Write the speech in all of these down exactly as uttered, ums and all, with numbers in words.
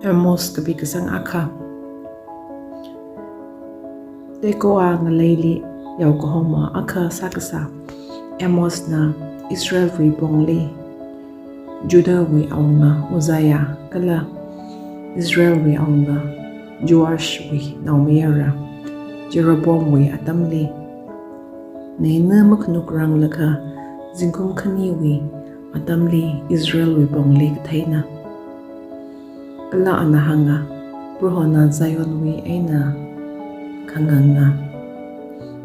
Amos kapi kasang akha. Tekoa ngaleili yaokahoma akha sākasā. Amosna Israelwui pongli Judahwui awunga Uzziah kala Israelwui awunga Joashwui naomayara Jeroboamwui atamli, neina makhanukranglakha zingkum khaniwui atamli Israelwui pongli katheina. Kala ana hānga, Prohona Zionwui eina khanganga,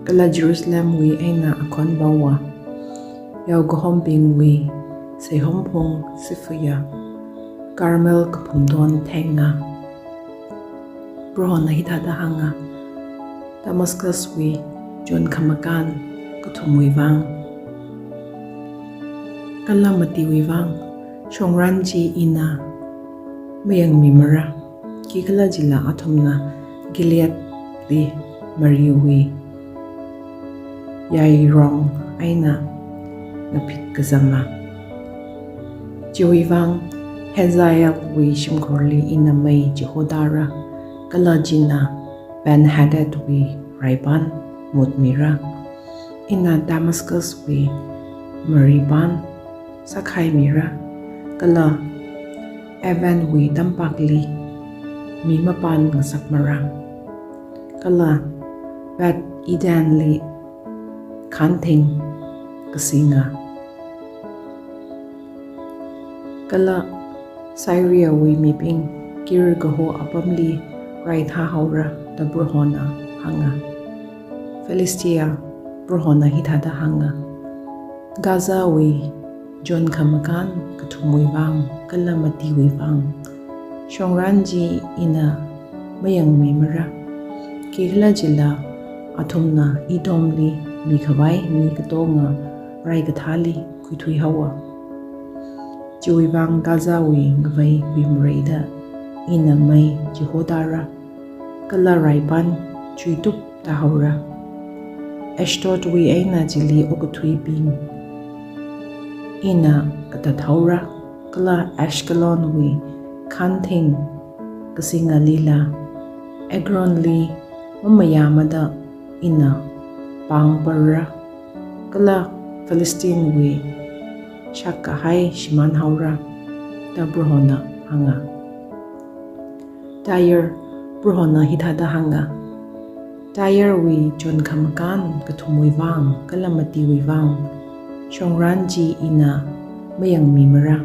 kala Jerusalemwui eina akhon vaowa. Yaokahombingwui seihomphung sifaya, Carmel kaphungton thenga. Prohona hithāda hānga, Damascuswui chonkhamakan kathumwui vang kala matiwui vang, shongran chi ina mayangmimara, khikhalajila athumna Gileadli mariwui yairong eina ngaphitkazanga. Chiwui vang Hazaelwui shimkhurli ina mei chihotara, kala china Ben-Hadadwui raipan mutmira. Ina Damascuswui maripan sākhaimira, kala Avenwui tampakli mi mapan ngasakmara, kala Beth-Edenli khanthing kasinga. Kala Syriawui mibing Kir kaho apamli raithā haora da Prohona hānga. Philistia, Prohona hithāda hānga, Gazawui chonkhamakan kathumwui vang kala matiwui vang, shongran chi ina mayangmimara, khikhalajila athumna Edomli mikhavai mi katonga raikathāli khuithui haowa. Chiwui vang Gazawui ngavei kuimareida ina mei chihotara, kala raipan chuitupta haora. Ashdodwui eina chili okathuibing ina katat haora, kala Ashkelonwui khanthing kasingalila Ekronli mamayāmada ina pāngpara, kala Philistinwui shakkahai shimān haora da Prohona hānga. Tyre, Prohona hithāda hānga, Tyrewui chonkhamakan kathumwui vang kala matiwui vang, shongran chi ina mayangmimara,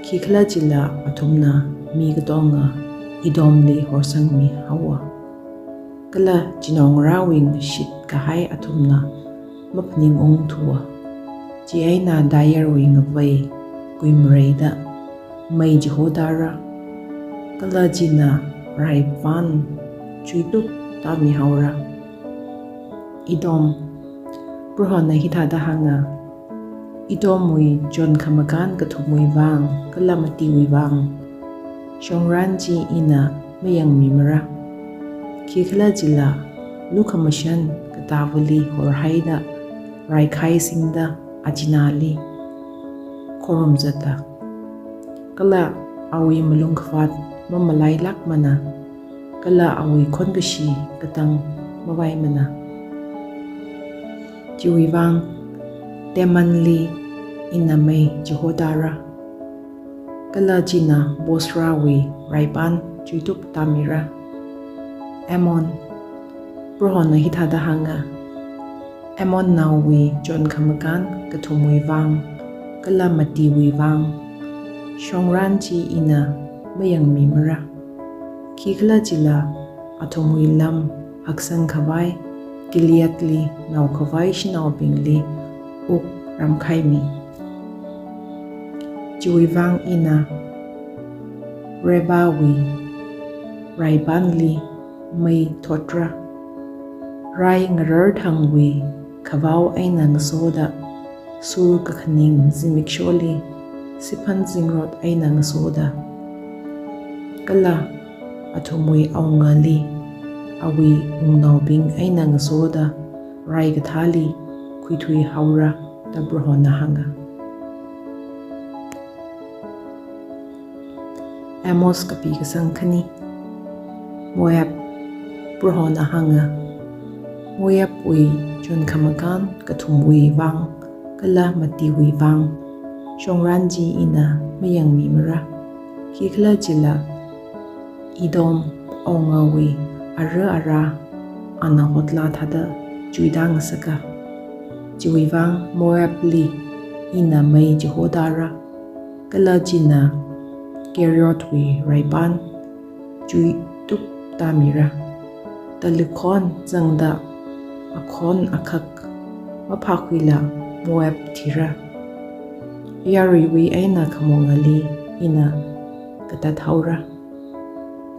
khikhalajila athumna mi katonga Edomli horsangmi haowa, kala chinaongarāwui ngashit kahai athumna maphaningungthuwa. Chieina Tyrewui ngavei kuimareida mei chihotara, kala china raipan chuitupta mihaora. Edom, Prohona hithāda hānga, Edomwui chonkhamakan kathumwui vang kala matiwui vang, shongran chi ina mayangmimara, khikhalajila lukhamashan katāvali horhaida raikhai singda achinali khorumzata, kala awui malungkhavāt mamalailākmana, kala awui khonkashi katang mavaimana. Chiwui vang Temanli ina mei chihotara, kala china Bozrawui raipan chuitupta mira. Ammon, Prohona hithāda hānga, Ammonnaowui chonkhamakan kathumwui vang kala matiwui vang, shongran chi ina mayangmimara, khikhalajila athumwui lam haksangkhavai Gileadli naokhavai shanaobingli wuk ramkhaimi. Chiwui vang ina Rebawui raipanli mei thotra, rai ngararthangwui khavao eina ngasoda, sur kakhaning zimiksholi siphan zingrot eina ngasoda, kala athumwui awungali awui wungnaobing eina ngasoda raikathāli khuithui haora da Prohona hānga. Amos kapi kasang khani. Moab. Prohona hānga, Moabwui chonkhamakan kathumwui vang kala matiwui vang shongran chi ina mayangmimara. Khikhalajila Edom awungawui ara ara ana hotla thāda chuida ngasaka. Chiwui vang Moabli ina mei chihotara, kala china Keriothwui raipan chuituptamira. Talikhon zangda akhon akhak maphākhuila Moab thira. Yaruiwui eina khamungali ina katathaora,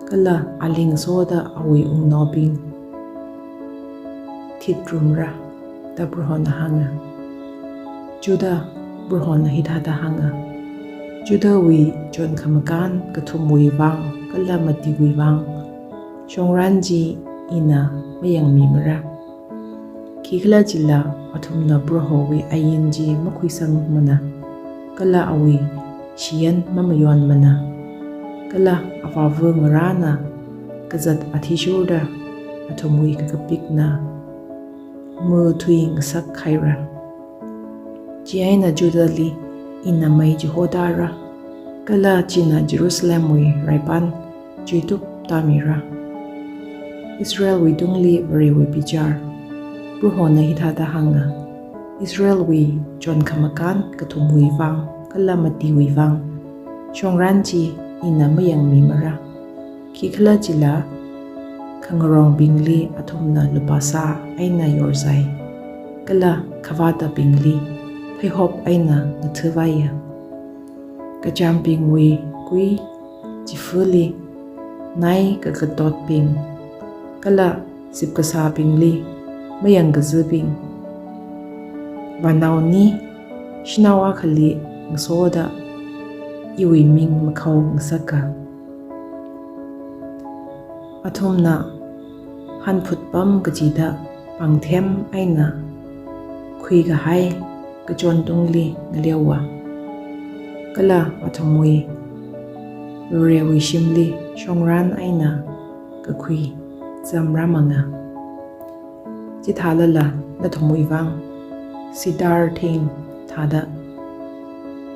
kala aling soda awui wungnaobing thitrumra, da Prohona hānga. Judah. Prohona hithāda hānga, Judahwui chonkhamakan kathumwui vang kala matiwui vang shongran chi ina mayangmimara. Khikhalajila athumna Prohowui ain chi makhuisangmana, kala awui shiyan mamayonmana, kala avāva ngarāna kazat athishurda athumwui kakapikna mathui ngasak haira. Chieina Judahli ina mei chihotara, kala china Jerusalemwui raipan chuituptamira. Israelwui tungli Varewui bichar. Prohona hithāda hānga, Israelwui chonkhamakan kathumwui vang kala matiwui vang shongran chi ina mayangmimara. Khikhalajila khangarongbingli athumna lupāsā eina yorzai, kala khavātabingli pheihop eina ngathāvaiya. Kachambingwui kui chifali nai kakatotbing, kala sipkasābingli mayangkazibing, vānaoni shanao akhali ngasoda iwui ming makhao ngasaka. Athumna hanphutpam kachida pāngthem eina khuikahai kachon tungli ngaleowa, kala athumwui Varewui shimli shongran eina kakhui zamrāmanga. Chithālala nathumwui vang cedar thing thāda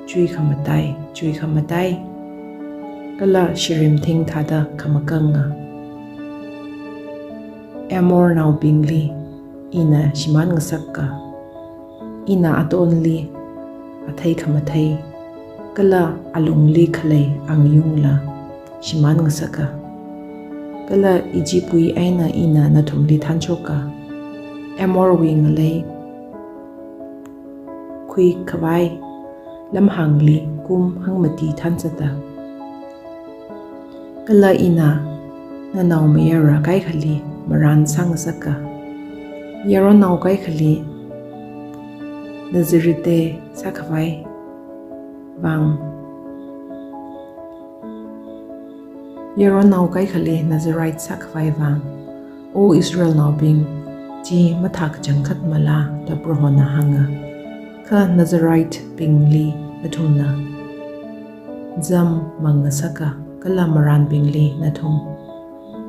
chuikhamatai, chuikhamatai, kala shirim thing thāda khamakanga. Amornaobingli ina shimān ngasaka, ina atonli athei khamathei kala alungli khalei angayungla shimān ngasaka. Kala Egyptwui eina ina nathumli thanshoka, Amorwui ngalei khuikhavai lamhāngli kum hangmati thanzata. Kala ina nanaomayara kaikhali marān sāngasaka. Yaronnao kaikhali Nazirite sākhavai vang, yaronnao kaikhali Nazirite sākhavai vang, O Israelnaobing, chi mathā kachangkhatmala, da Prohona hānga. Kha Naziritebingli nathumna zam mangasaka, kala marānbingli nathum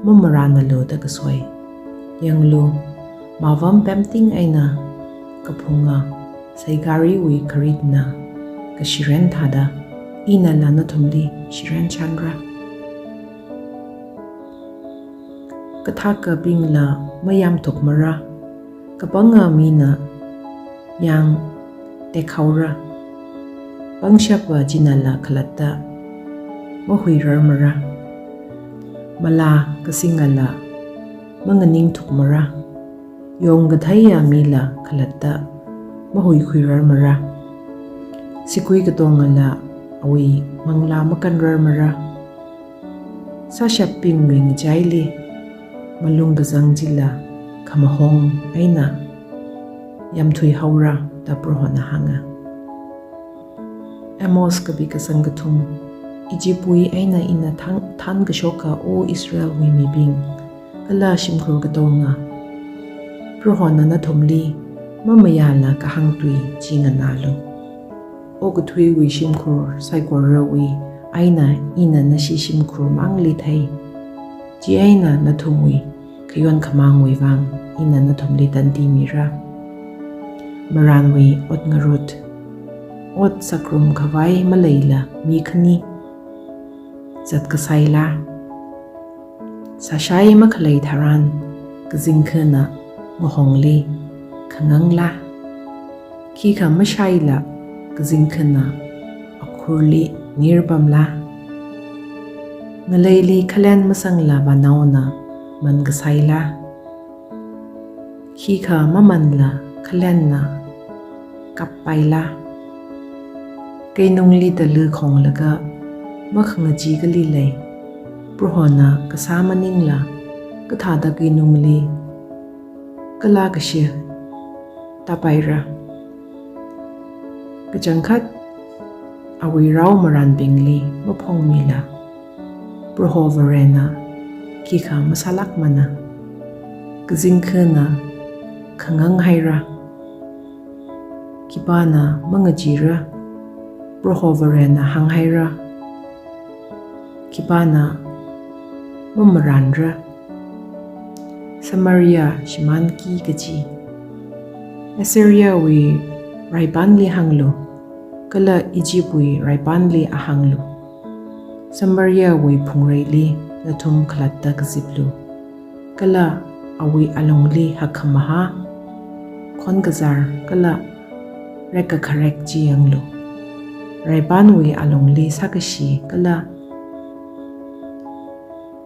mamarānalu da kasoi. Yanglu, māvam pemting eina kaphunga saigariwui kharitna kashiren thāda inala nathumli shiren chanra. Kathākabingla mayamthukmara, kapanga mina yangtekhaora. Pangshapa chinala khalatta mahuirarmara, malā kasingala manganingthukmara. Yong katheiya mila khalatta mahuikhuirarmara. Sigui katongala awui manglā makanrarmara. Sāshapbingwui ngachaili malung kazang chila khamahong eina yamthuihaora, da Prohona hānga. Amos kapi kasang kathum. Egyptwui eina ina thang, thankashoka, O Israelwui mibing, kala shimkhur katonga, Prohona nathumli mamayāla kahāng tui chi nganālu. Okathuiwui shimkhur saikorawui eina ina nashi shimkhur mangli thei. Chieina nathumwui khayon khamangwui vang ina nathumli tandi mira. Marānwui ot ngarut. Ot sākrum khavai maleila mi khani zat kasaila. Sāshai makhalei tharan kazingkhana ngahongli khangangla. Khikha mashaila kazingkhana akhurli nirpamla. Ngaleili khalen masangla vānaona man kasaila. Khikha mamanla khalenna kappaila. Keinungli tala khonglaga makhangachee kali lei. Prohona kasā maningla kathāda keinungli kala kashi tāpaira. Kachangkhat awui rao marānbingli maphongmila, Proho Varena khikha masālākmana. Kazingkhana khangang haira. Khipāna mangacheera, Proho Varena hānghaira. Khipāna mamarānra, Samaria shimānki kachi. Assyriawui raipanli hānglu, kala Egyptwui raipanli ahānglu. Samariawui phungreili nathum khalatta kaziplu, kala awui alungli hakkhamahā, khon kazar kala rekkakharek chi yanglu. Raipanwui alungli sākashi kala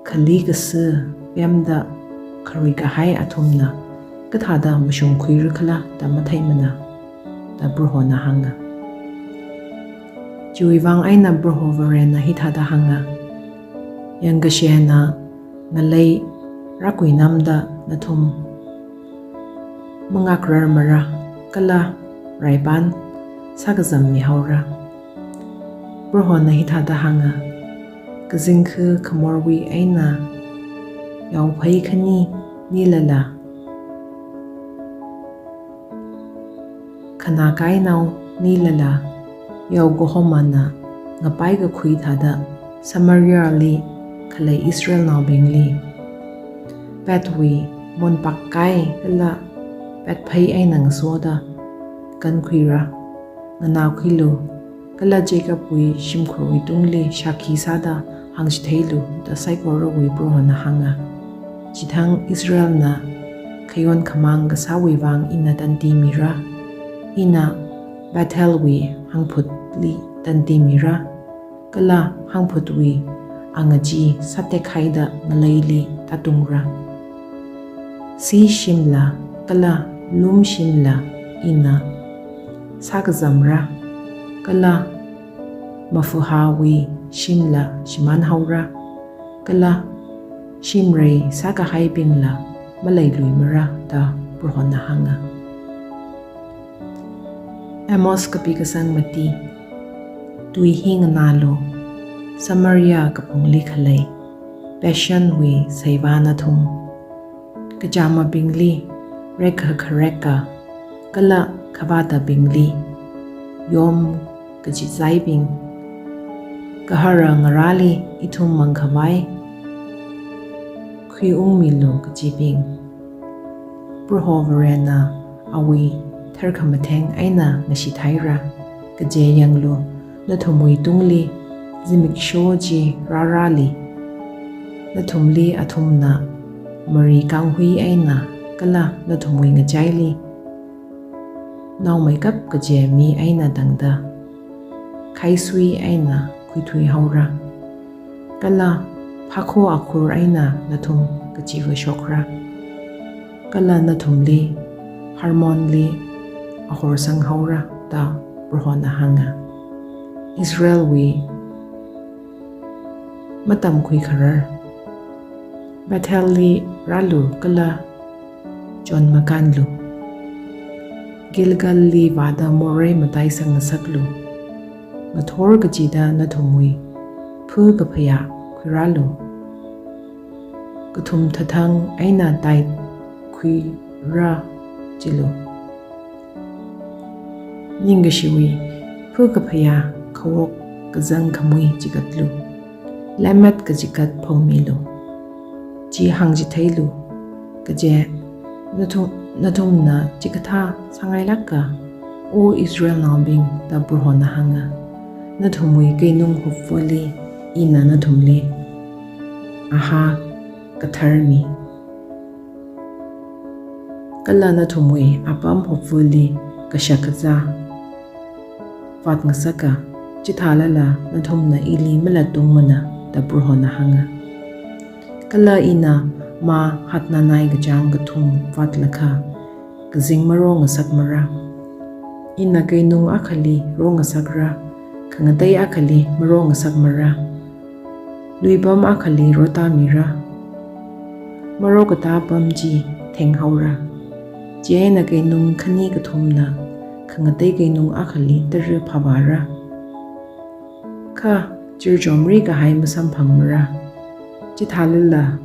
khali kasa pemda kharui kahai athumna kathāda mashungkhuira khala da matheimana, da Prohona hānga. Chiwui vang eina Proho Varena hithāda hānga. Yangkashena ngalei rākhuinamda nathum mangakrar mara, kala raipan sākazammi haora. Prohona hithāda hānga. Kazingkha khamorwui eina yaophei khani nilala, khanā kainao nilala, yao kahomana ngapai kakhui thāda Samariali khalei Israelnaobingli petwui monpak kai kala petphei eina ngasoda kankhuira. Nganākhuilu, kala Jacobwui shimkhurwui tungli shākhi sāda hāngchitheilu, da saikorawui Prohona hānga. Chithang Israelna khayon khamang kasāwui vang ina tandi mira. Ina Bethelwui hangphutli tandi mira, kala hangphutwui angachee sātekhaida ngaleili tātungra. Sishimla kala lumshimla ina sākazamra, kala mafuhāwui shimla shimānhaora, kala shimrei sākahaibingla maleiluimara, da Prohona hānga. Amos kapi kasang mati. Tui hi nganālu, Samaria kaphungli khalei Bashanwui seivānathum, kachāmabingli rekkakharekka kala khavātabingli yom kachizaibing, gahara ngarāli ithum mangkhavai khuiungmilu kachibing. Proho Varena awui tharkhamatheng eina ngashithaira, kaje yanglu, nathumwui tungli zimiksho chi rārāli. Nathumli athumna mari kanghui eina kala nathumwui ngachaili naomeikap kaje mi eina tangda khaisui eina khuithuihaora. Kala phakho akhur eina nathum kachivashokra. Kala nathumli Hermonli ahorsanghaora, da Prohona hānga. Israelwui matamkhui kharar. Bethelli rālu kala chonmakānlu. Gilgalli vāda morei matai sangngasaklu. Ngathor kachida nathumwui pha kaphayā khuirālu. Kathum thathang eina tithe khuira chilu. Ningkashiwui pha kaphayā khawok kazang khamui chigatlu, lemmet kachigat phongmilu, chi hāngchitheilu, kaje nathum, nathumna chikathā sāngailāka, O Israelnaobing, da Prohona hānga. Nathumwui keinung hupvali ina nathumli aha katharmi, kala nathumwui apam hupvali kashakazā vātngasaka, chithālala nathumna ili malatungmana, da Prohona hānga. Kala ina mā hatnanai kachāng kathum vātlakha, kazing marongasakmara. Ina keinung akhali rongasakra, khangatei akhali marongasakmara. Luipam akhali rotāmira, marokatā pam chi thenghaora. Chieina keinung khani kathumna khangatei keinung akhali tara phāvāra, kha chirchomri kahai masamphangmara. Chithālala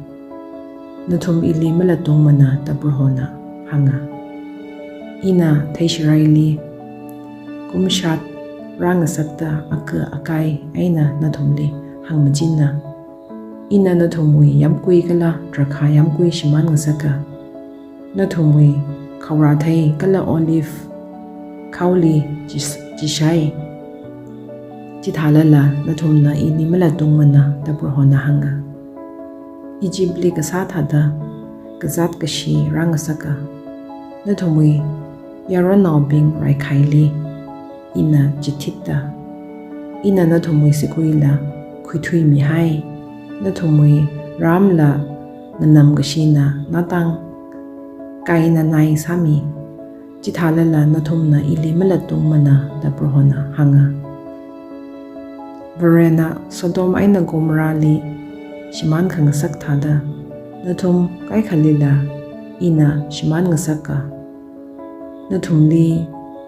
nathum ili malatungmana, da Prohona hānga. Ina theisharaili kum shat rāngasakta aka akai eina nathumli hāngmachinna. Ina nathumwui yamkui kala drakhā yamkui shimānngasaka, nathumwui khaorāthei kala olive khaoli chis-, chishai. Chithālala nathumna ili malatungmana, da Prohona hānga. Egyptli kasā thāda kazāt kashi rāngasaka, nathumwui yaronnaobing raikhaili ina chithitta. Ina nathumwui siguila khuithuimihai, nathumwui ramla nganamkashina natang kainanai sāmi. Chithālala nathumna ili malatungmana, da Prohona hānga. Varena Sodom eina Gomorrahli shimānkhangasak thāda nathum kaikhalila ina shimānngasaka, nathumli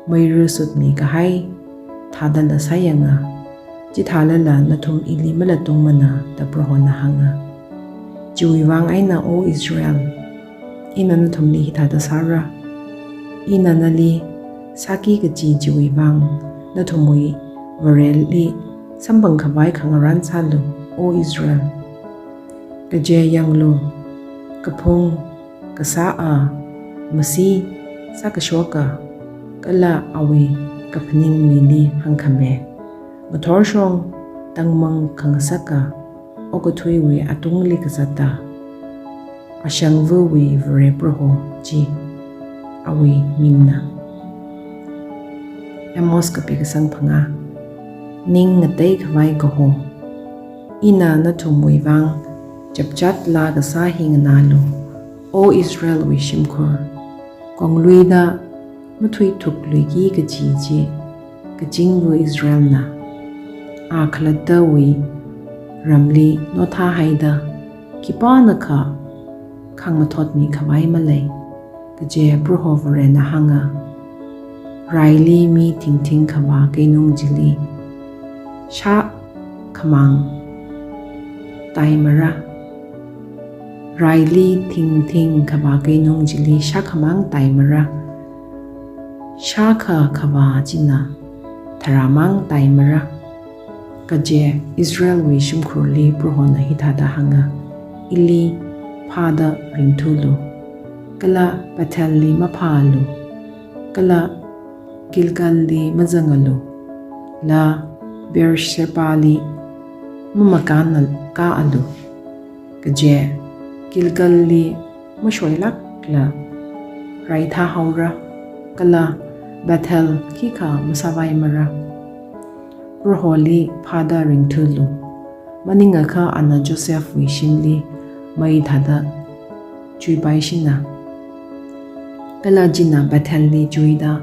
meira sutmi kahai thādala sāyanga. Chithālala nathum ili malatungmana, da Prohona hānga. Chiwui vang eina, O Israel, ina nathumli hithāda sāra. Ina nali sāki kaji chiwui vang nathumwui Vareli samphangkhavai khangarān sālu, O Israel. Kaje yanglu, kaphung kasā a masi sākashoka, kala awui kaphaning mili hāngkhame. Ngathorshong tangmang khangasaka, okathuiwui atungli kazata, ashangvawui Vare Proho chi awui mingna. Amos kapi kasang phangā. Ning ngateikhavai kaho. Ina nathumwui vang chapchat laa kasā hi nganālu, O Israelwui shimkhur. Kongluida mathuithukluiki kaji chi kachingva Israelna. A khalattawui ramli nothāhaida khipānakha khangmathotmikhavai malei, kaje Proho Varena hānga. Raili mi thingthing khavā keinung chili shākhamang taimara. Raili thingthing khavā keinung chili shākhamang taimara. Shākha khavā china tharāmang taimara. Kaje Israelwui shimkhurli Prohona hithāda hānga. Ili phāda ringthulu, kala Bethelli maphāalu, kala Gilgalli mazangalu, la Beershebali mamakāna kaalu. Kaje Gilgalli mashoilākla raithāhaora, kala Bethel khikha masāvaimara. Proholi phāda ringthulu. Maningakha ana Josephwui shimli mei thāda chuipaishina. Kala china Bethelli chuida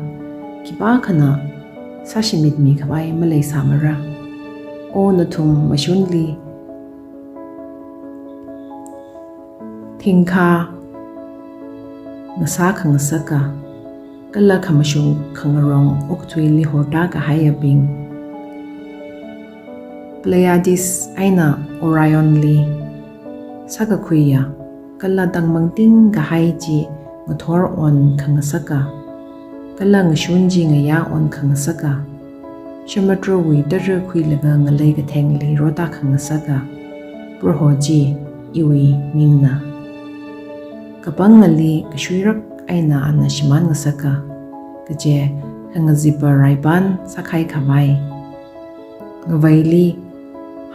khipākhana sāshimitmikhavai maleisāmara. O nathum mashunli thingkha ngasā khangasaka, kala khamashung khangarong okathuili hortākahaiyabing, Pleiades eina Orionli sākakhuiya, kala tangmangting kahai chi ngathor on khangasaka, kala ngashun chi ngayā on khangasaka, Samudrawui tara khuilaga ngalei kathengli rotā khangasaka Proho chi iwui mingna. Kapangali kashuirak eina ana shimān ngasaka, kaje khangazippa raipan sākhai khavai. Ngaveili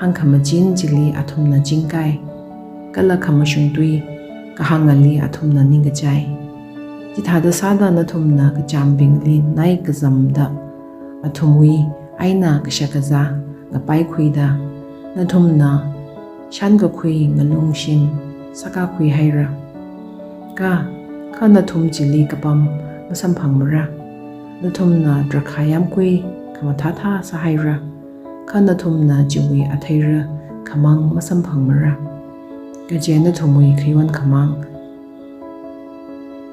hāngkhamachin chili athumna chingkai, kala khamashung tui kahāngali athumna ningkachai. Chithāda sāda nathumna kachāmbingli nai kazamda athumwui eina kashakazā ngapai khuida, nathumna shankakhui ngalungshim sākakhui haira. Kha, kha nathum chili kapam masamphangmara. Nathumna drakhā yāmgui khamathāthā sāhaira, kha nathumna chiwui atheira khamang masamphangmara. Kaje nathumwui khayon khamang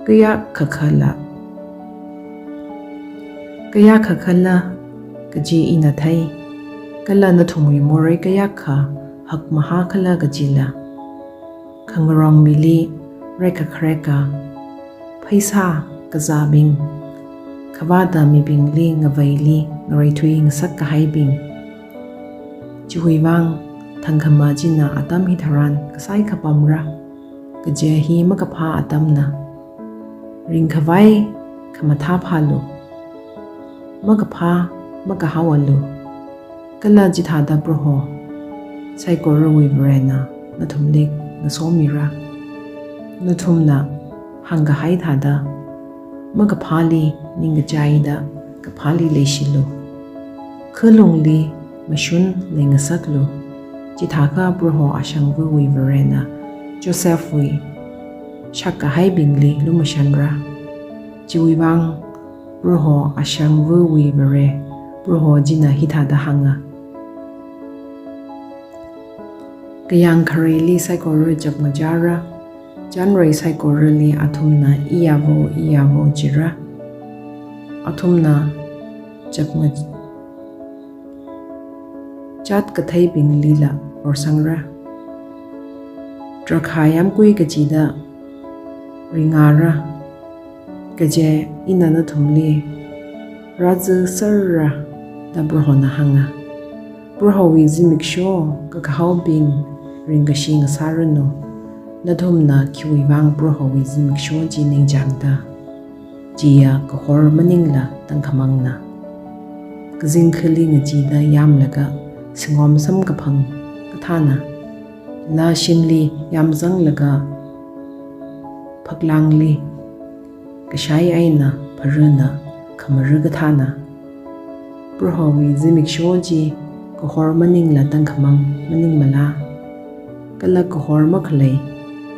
kayākha khala, kayākha khala kaji ina thei, kala nathumwui morei kayākha hakmahā khala kajila. Khangarong mili rekakhareka, pheisā kazābing, khavāda mibingli ngaveili ngareithui ngasak kahaibing. Chiwuivang thangkhamā china atam hitharan kasai kapamra, kaje hi makaphā atamna. Ringkhavai khamathā phālu, makaphā makahaoalu. Kala chithāda Proho saikorawui Varena nathumli ngasomira. Nathumna hāngkahai thāda makaphāli ningkachaida kaphāli leishilu. Khalungli mashun leingasaklu. Chithākha Proho ashangvawui Varena Josephwui shakkahaibingli lumashanra. Chiwuivang Proho ashangvawui Vare Proho china hithāda hānga. Kayāng khareili saikora chapngachara, chanrei saikorali athumna iyavo iyavo jira. Athumna chapnga- chat katheibinglila horsangra. Drakhā yāmgui kachida ringara, kaje ina nathumli rāzāserra da Prohona hānga. Prohowui zimiksho kakahaobing ringkashi ngasāranu. Nathumna khiwuivang Prohowui zimiksho chi ningchāngda? Chiya kahor maningla tangkhamangna. Kazing khali ngachida yāmlaga singom samkaphang kathāna. Laa shimli yāmzanglaga phaklangli kashai eina pharana khamara kathāna. Prohowui zimiksho chi kahor maningla tangkhamang maningmala? Kala kahor makhalei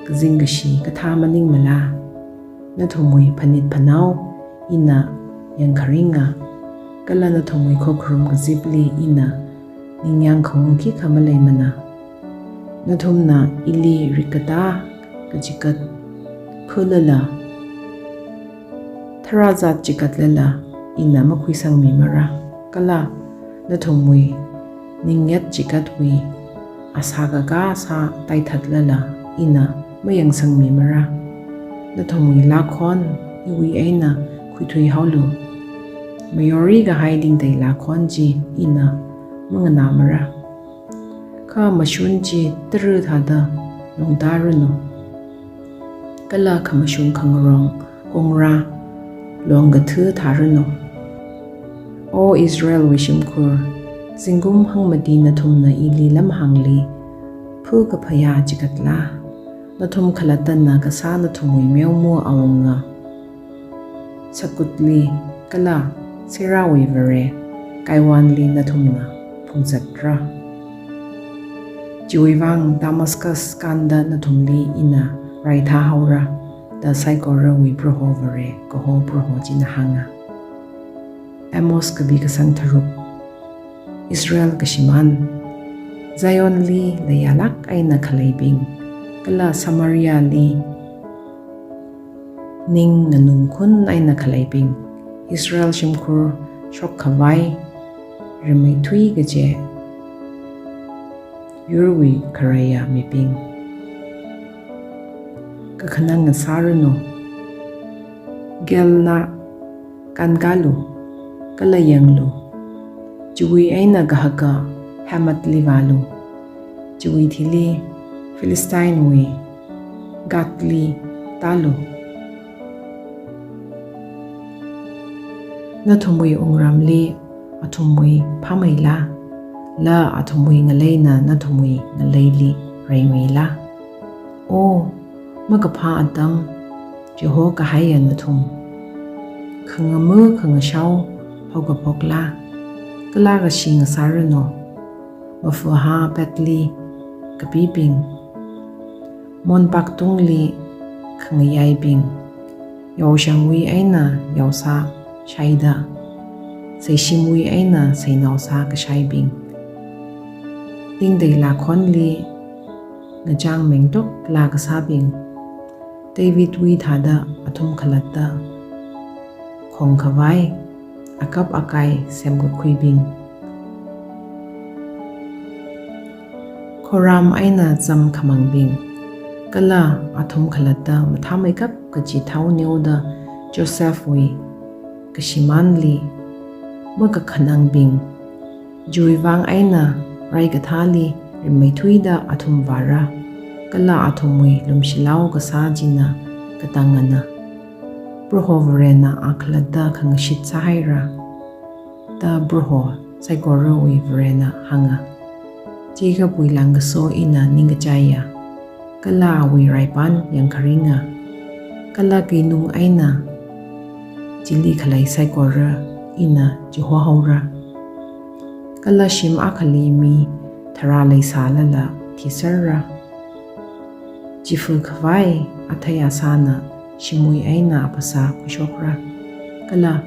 kazing kashi kathā maningmala? Nathumwui phanit phanao ina yangkharinga, kala nathumwui khokharum kazipli ina ningyāng khaung khikha maleimana. Nathumna ili rikkatā kachigat khalala, tharāzat chigatlala ina makhuisangmimara, kala nathumwui ningyat chigatwui asā kakā sā taithatlala ina mayangsangmimara. Nathumwui lākhon iwui eina khuithuihaolu. Mayori kahai tingtei lākhon chi ina manganāmara. Kha mashun chi tara thāda longtāranu, kala khamashung khangarong kongra longkatha thāranu. O Israelwui shimkhur, zingkum hangmati nathumna ili lamhāngli phakaphayā chigatla? Nathum khalattana kasā nathumwui meoma awunga sakutli kala Serahwui vare kaiwanli nathumna phungzatra. Chiwuivang Damascus kānda nathumli ina raithāhaora, da saikorawui Proho Vare kaho Proho china hānga. Amos kapi kasang tharuk. Israel kashimān. Zionli leiyālāk eina khaleibing, kala Samariali ning nganungkhun eina khaleibing, Israel shimkhur shokkhavai rimeithui kaje yurwui kharaiya mibing, kakhanang ngasāranu. Gelna kānkālu, kala yanglu, Chiwui eina kahaka Hamathli vālu. Chiwui thili Philistine wui Gathli tālu. Nathumwui wungramli athumwui phāmeila, kala athumwui ngaleina nathumwui ngaleili reimeila. O makaphā atam, chiho kahaiya nathum, khangamu khangashao haokaphokla, kala kashi ngasāranu. Mafuha petli kapibing, monpak tungli khangayaibing, yaoshangwui eina yaosā shaida, seishimwui eina seinao sākashaibing, tingteila khonli ngachang mengtokla kasābing, Davidwui thāda athum khalatta khongkhavai akap akai semkakhuibing, khoram eina zam khamangbing, kala athum khalatta mathāmeikap kaji thao neoda Josephwui kashimānli makakhanangbing, chiwui vang eina raikathāli rimeithuida athum vāra, kala athumwui lumshilao kasā china katangana. Proho Varena a khalatta khangashit sāhaira, da Proho saikorawui Varena hānga. Jacobwui langkaso ina ningkachaiya, kala awui raipān yangkharinga, kala keinung eina chili khalei saikora ina chihohaora, kala shim akhali mi tharā leisālala thiserra. Chifukhavai athei asāna shimwui eina aphasā khuishokra, kala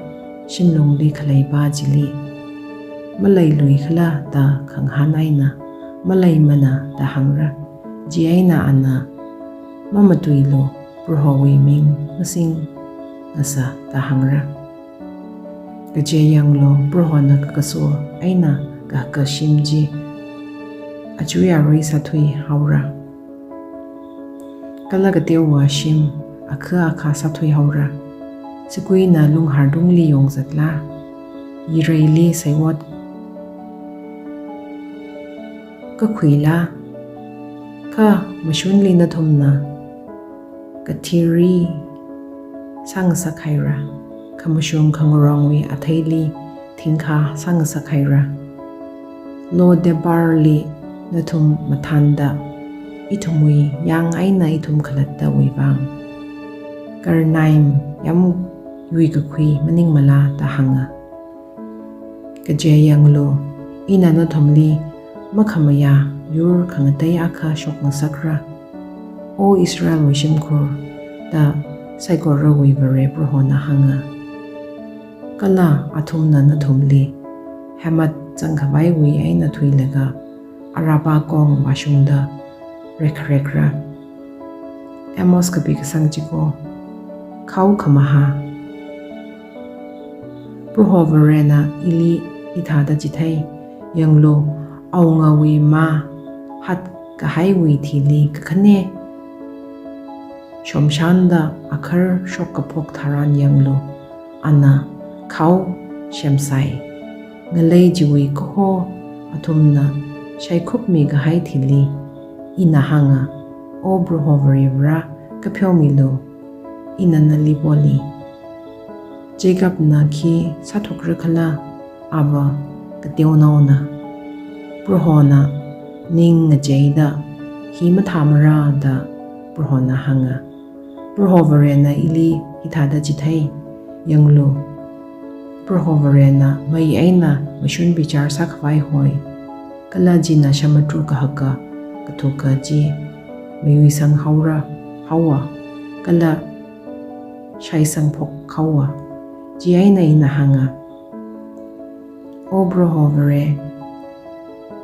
shimlungli khaleipa chili, maleiluikhala da khangahān eina, maleimana da hāngra. Chieina ana, mamatuilu, Prohowui ming masingasa da hāngra. Kaje yanglu, Prohona kakaso eina kahaka shim chi achui arui sāthuihaora, kala kateowa shim akha akha sāthuihaora. Siguina lunghar tungli yongzatla, yireili seiwot kakhuila, kha mashunli nathumna kathiri sāngasak haira, khamashung khangarongwui atheili thingkha sāngasak haira. Lo-debarli nathum mathānda, ithumwui yang eina ithum khalattawui vang Karnaim yam yuikakhui maningmala da hānga. Kaje yanglu, ina nathumli makhamayā yur khangatei akha shokngasakra, O Israelwui shimkhur, da saikorawui Vare Prohona hānga. Kala athumna nathumli Hamath zangkhavaiwui eina thuilaga Arabah kong vāshungda rekharekra. Amos kapi kasang chiko, khao khamaha. Proho Varena ili hithāda chithei, yanglu, awungawui mā hatkahaiwui thili kakhane shomshanda akhar shokkaphok tharan yanglu, ana khao semsai. Ngalei chiwui kaho athumna shaikhupmi kahai thili, ina hānga, O Proho Varivara, kapheomilu, ina nali poli. Jacobna khi sāthukrakhala, ava kateonaona. Prohona ning ngacheida, hi mathāmara da Prohona hānga. Proho Varena ili hithāda chithei, yanglu, Proho Varena mei eina mashun bichar sākhavai hoi, kala china samudru kahaka kathuka chi mayuisang haora, haowa, kala shaisangphok haowa. Chieina ina hānga, O Proho Vare,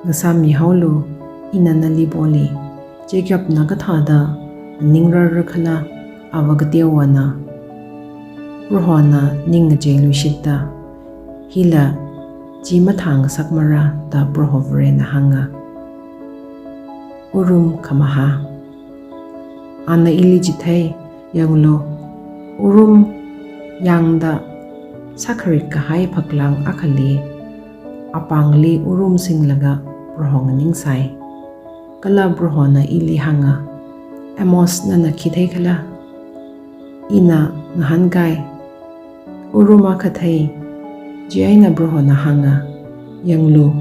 ngasāmihaolu, ina nali poli. Jacobna kathāda maningrarrakhala, ava kateowana. Prohona ning ngacheiluishitta, hila chi mathāngasakmara da Proho Varena hānga. Urum khamaha. Ana ili chithei, yanglu, urum yangda sākharik kahai phaklang akhali apāngli urumsinglaga Proho nganingsai. Kala Prohona ili hānga, "Amos, nana khi theikhala?" Ina ngahānkai, "Urum akha thei." Chieina Prohona hānga, "Yanglu,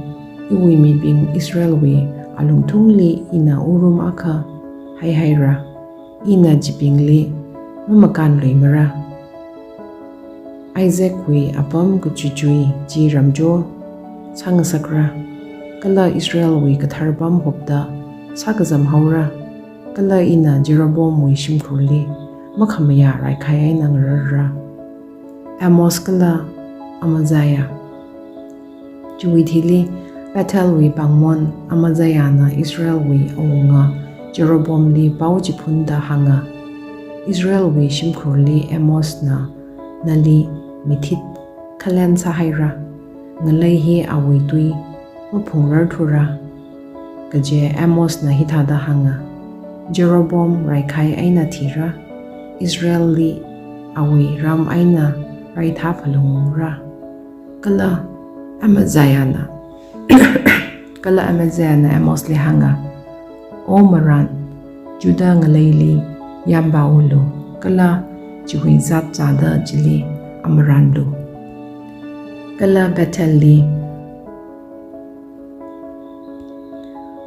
iwui mibing Israelwui alungthungli ina urum akha haihaira. Ina chibingli mamakānluimara. Isaacwui apam kachuichui chi ramcho sāngasakra, kala Israelwui kathar pam hopta sākazamhaora. Kala ina Jeroboamwui shimkhurli makhamayā raikhai eina ngararra." Amos kala Amaziah. Chiwui thili Bethelwui pāngmon Amaziahna Israelwui awunga Jeroboamli pao chiphunda hānga, "Israelwui shimkhurli Amosna nali mithit khalen sāhaira. Ngalei hi awui tui maphungrarthura." Kaje Amosna hithāda hānga, "Jeroboam raikhai eina thira, Israelli awui ram eina raithā phalungra." Kala Amaziahna, kala Amaziahna Amosli hānga, "O marān, Judah ngaleili yāmpāulu, kala chiwui zat zāda chili amarānlu." Kala Bethelli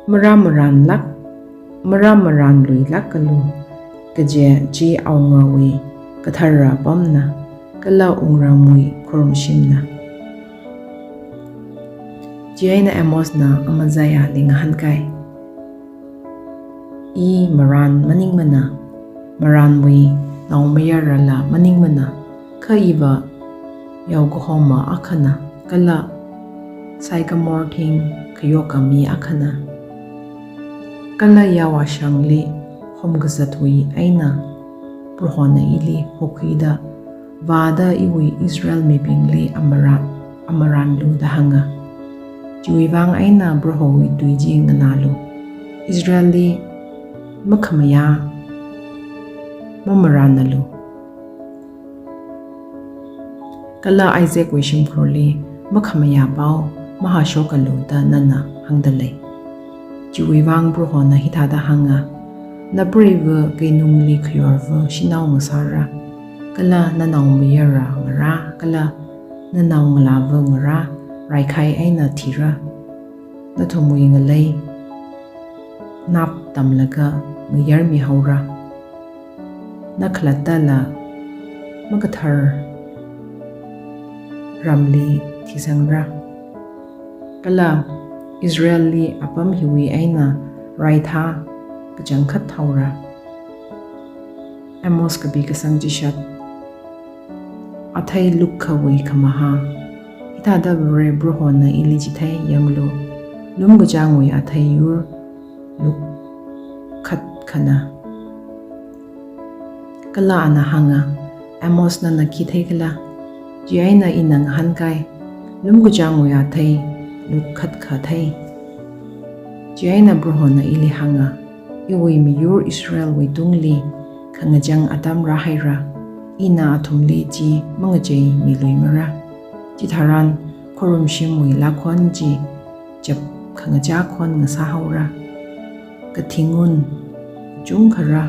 marān marānlāk, marān marānluilākalu, kaje chi awungawui kathara pamna, kala wungramwui khorumshimna. Chieina Amosna Amaziahli ngahānkai, "I marān maningmana, marānwui naomayarala maningmana, kha iva yaokahoma akhana, kala sycamore thing khayoka mi akhana. Kala yao ashangli homkazatwui eina Prohona ili hokhuida vāda iwui Israel mibingli amarā-, amarānlu da hānga. Chiwui vang eina Prohowui tui chi nganālu, Israelli makhamayā mamarānalu, kala Isaacwui shimkhurli makhamayā pao mahāshokalu da nana hāngda lei. Chiwui vang Prohona hithāda hānga, napreiva keinungli khayorva shanao ngasāra, kala nanaomayara ngarā, kala nanaongalāva ngarā raikhai eina thira. Nathumwui ngalei nap tamlaga ngayarmihaora. Na khalattala makathar ramli thisangra. Kala Israelli apam hiwui eina raithā kachangkhat haora." Amos kapi kasang chishat. Athei lukkhawui khamahā. Hithāda Vare Prohona ili chithei, yanglu, lumkachāngwui athei yur lukkhatkhana. Kala ana hānga, "Amos, nana khi theikhala?" Chieina ina ngahānkai, "Lumkachāngwui athei lukkhatkha thei." Chieina Prohona ili hānga, "Iwui miyur Israelwui tungli khangachang atam rāhaira. Ina athumli chi mangachei miluimara. Chitharan khorumshimwui lākhon chi chap khangachā khon ngasāhaora. Kathingun kachungkhara,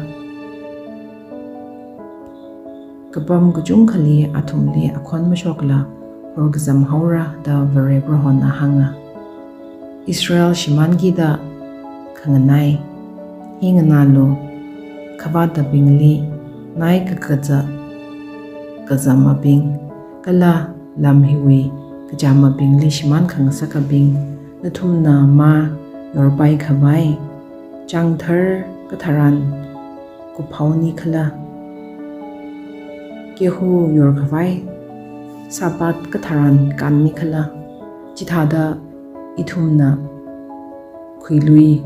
kapam kachungkhali athumli akhon mashokla horkazamhaora da Vare Prohona hānga. Israel shimānkida khanganai. Hi nganālu, khavātabingli nai kakaza kazamabing, kala lam hiwui kachāmabingli shimān khangasakabing, nathumna mā yorpai khavai changthar katharan kuphaoni khala? Gehu yor khavai sāpat katharan kanni khala? Chithāda ithumna khuilui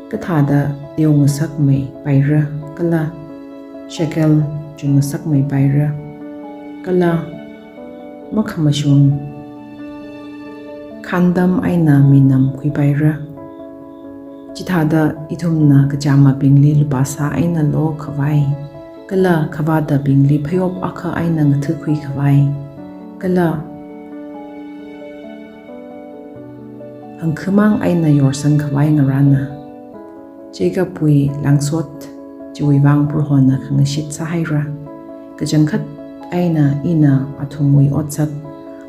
kathāda teongasakmei paira, kala shekel chungngasakmei paira, kala makhamashung khantam eina minam khuipaira. Chithāda ithumna kachāmabingli lupāsā eina lo khavai, kala khavātabingli phayop akha eina ngathakhui khavai, kala Angkhimang eina yorsang khavai ngarāna. Jacobwui langsot chiwui vang Prohona khangashit sāhaira. Kachangkhat eina ina athumwui otsak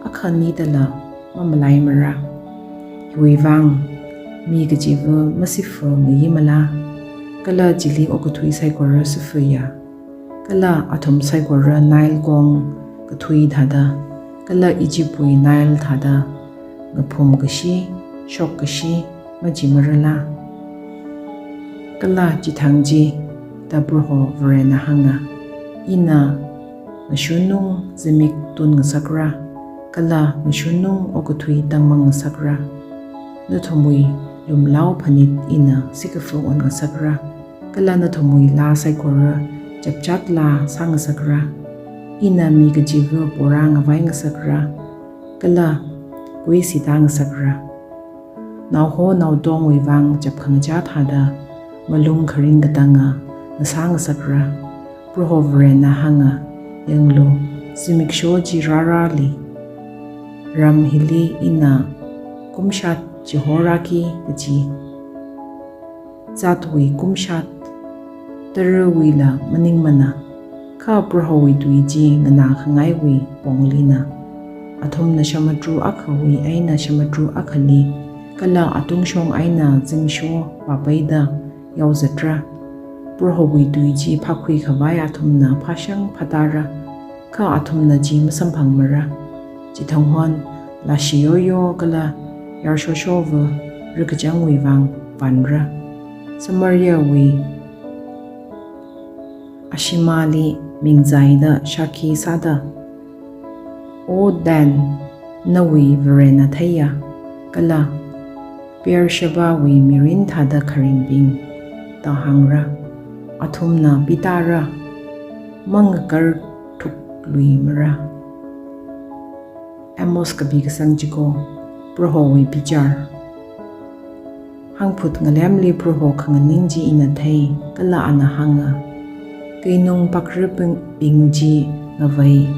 akha nidala mamalaimara. Hiwui vang mi kachiva masifa ngayimala, kala chili okathui saikora sifaya. Kala athum saikora Nile kong kathui thāda, kala Egyptwui Nile thāda, ngaphum kashi, shok kashi, majimarala. Kala chithang chi da Proho Varena hānga, ina ngashunung zimik tun ngasakra, kala ngashunung okathui tangmang ngasakra. Nathumwui lumlao phanit ina sikafa on ngasakra, kala nathumwui laa saikora chapchat laa sāngasakra. Ina mi kachiva pora ngavai ngasakra, kala kui sita ngasakra. Naoho naotongwui vang chapkhangachā thāda, malung kharing katanga ngasā ngasakra. Proho Varena hānga, yanglu, zimiksho chi rārāli. Ram hili ina kumshat chihoraki kachi. Zatwui kumshat, tarawuila maningmana, kha Prohowui tui chi nganā khangaiwui ponglina. Athumna shamadru akhawui eina shamadru akhali, kala atungshong eina zingsho vāpaida yaozatra. Prohowui tui chi phākhui khavai athumna phāshang phātāra, kha athumna chi masamphangmara. Chithanghon lāshi yoyo kala yarshoshowa rakachangwui vang vānra. Samariawui ashimāli mingzaida shākhi sāda, O Dan, nawui Varena theiya, kala Beershebawui mirin thāda kharingbing, da hāngra. Athumna pitāra, mangakarthukluimara. Amos kapi kasang chiko. Prohowui bichar. Hangphut ngalemli Proho khanganing chi ina thei, kala ana hānga, keinung pakrabing chi ngavei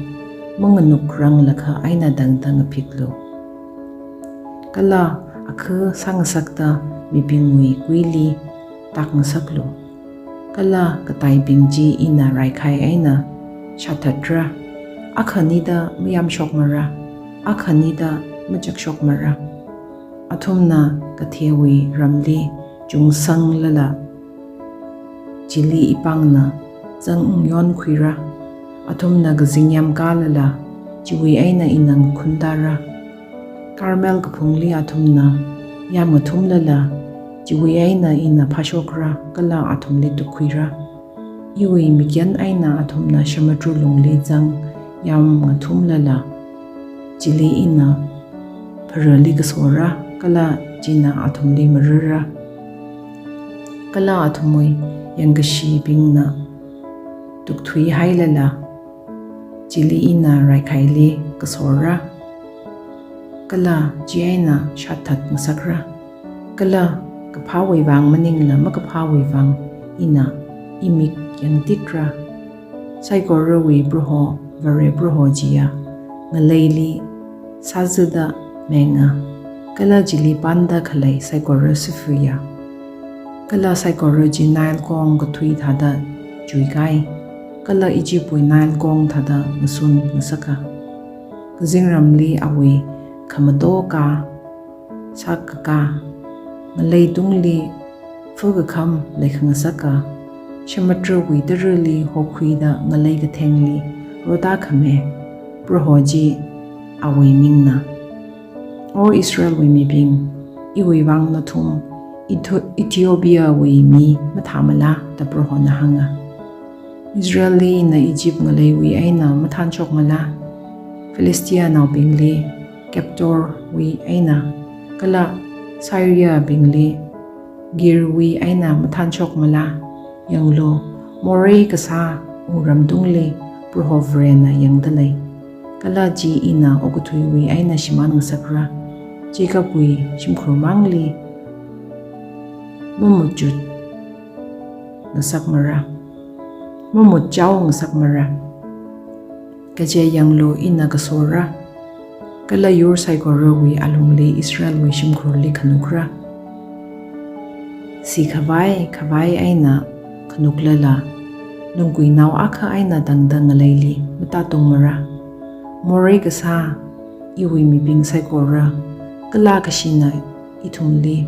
manganukranglakha eina tangda ngaphiklu. Kala akha sāngasakta mibingwui kuili takngasaklu. Kala kataibing chi ina raikhai eina shathatra. Akhanida mayamshokmara, akhanida machakshokmara. Athumna kathewui ramli chungsanglala, chili ipāngna zangyonkhura. Athumna kazing yamkalala, chiwui eina ina ngakhuntāra. Carmel kaphungli athumna yamngathumlala, chiwui eina ina phāshokra, kala athumli tukkhuira. Iwui mikyan eina athumna shamadru lungli zang yamngathumlala, chili ina pharali kasora, kala china athumli marara. Kala athumwui yangkashibingna tukthuihailala, chili ina raikhaili kasora, kala chi eina shathat ngasakra. Kala kaphāwui vang maningla makaphāwui vang ina imik yangtitra. Saikorawui Proho, Vare Proho chiya ngaleili sazada menga, kala chili panda khalei saikora sifaya. Kala saikora chi Nile kong kathui thāda chuikai, kala Egyptwui Nile kong thāda ngasun ngasaka. Kazingramli awui khamato kā sākakā, ngalei tungli fakakham leikhangasaka, shamadruwui tarali hokhuida ngalei kathengli rotā khame. Proho chi awui mingna. O Israelwui mibing, iwui vang nathum Etho-, Ethiopiawui mi mathāmala, da Prohona hānga. Israelli ina Egypt ngaleiwui eina mathānshokmala, Philistinaobingli Kaftorwui eina, kala Syriabingli Kirwui eina mathānshokmala. Yanglu, morei kasā wungram tungli Proho Varena yangdalei. Kala chi ina okathuiwui eina shimān ngasakra. Jacobwui shimkhurmangli mamutchut ngasakmara, mamutchao ngasakmara. Kaje yanglu, ina kasora, kala yur saikorawui alungli Israelwui shimkhurli khanukra. Sikhavai khavai eina khanuklala, lungguinao akha eina tangda ngaleili matātungmara. Morei kasā iwui mibing saikora, kala kashina ithumli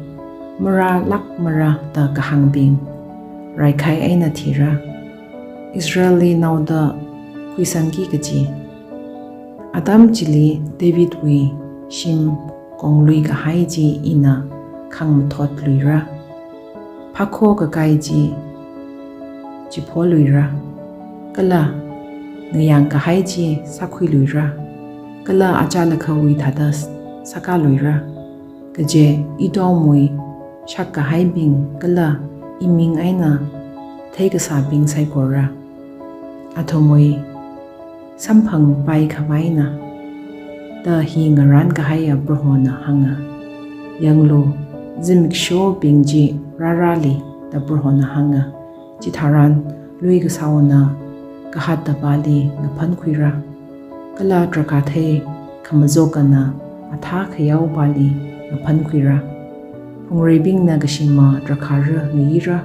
marālākmara da kahāngbing raikhai eina thira. Israelli naoda khuisangki kaji. Atam chili Davidwui shim konglui kahai chi ina khangmathot luira. Phākho kakai chi chipholuira. Kala ngayang kahai chi sākhuiluira. Kala achālakhawui thāda sākaluira. Kaje Edomwui shak kahaibing kala iming eina theikasābing saikora, athumwui samphangpai khavaina da hi ngarān kahaiya Prohona hānga. Yanglu, zimikshobing chi rārāli da Prohona hānga. Chitharan lui kasāona kahattapali ngaphankhuira. Kala drakhāthei khamazokana athā khayaopali ngaphankhuira. Phungreibingna kashima drakhāra ngayira,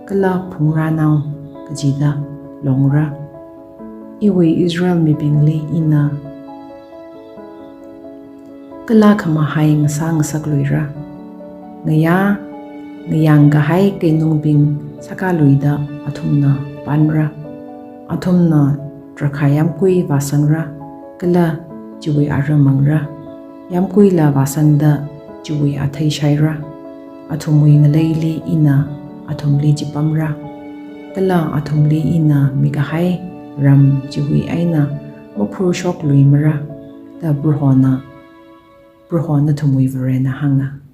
kala phungrānao kachida longra. Iwui Israel mibingli ina kala khamahai ngasā ngasakluira. Ngayā, ngayang kahai keinungbing sākaluida athumna panra. Athumna drakhā yāmgui vāsangra, kala chiwui ara mangra. Yāmguila vāsangda chiwui athei shaira. Athumwui ngaleili ina athumli chipamra. Kala athumli ina mikahai ram chiwui eina maphurshokluimara da Prohona, Proho nathumwui Varena hānga.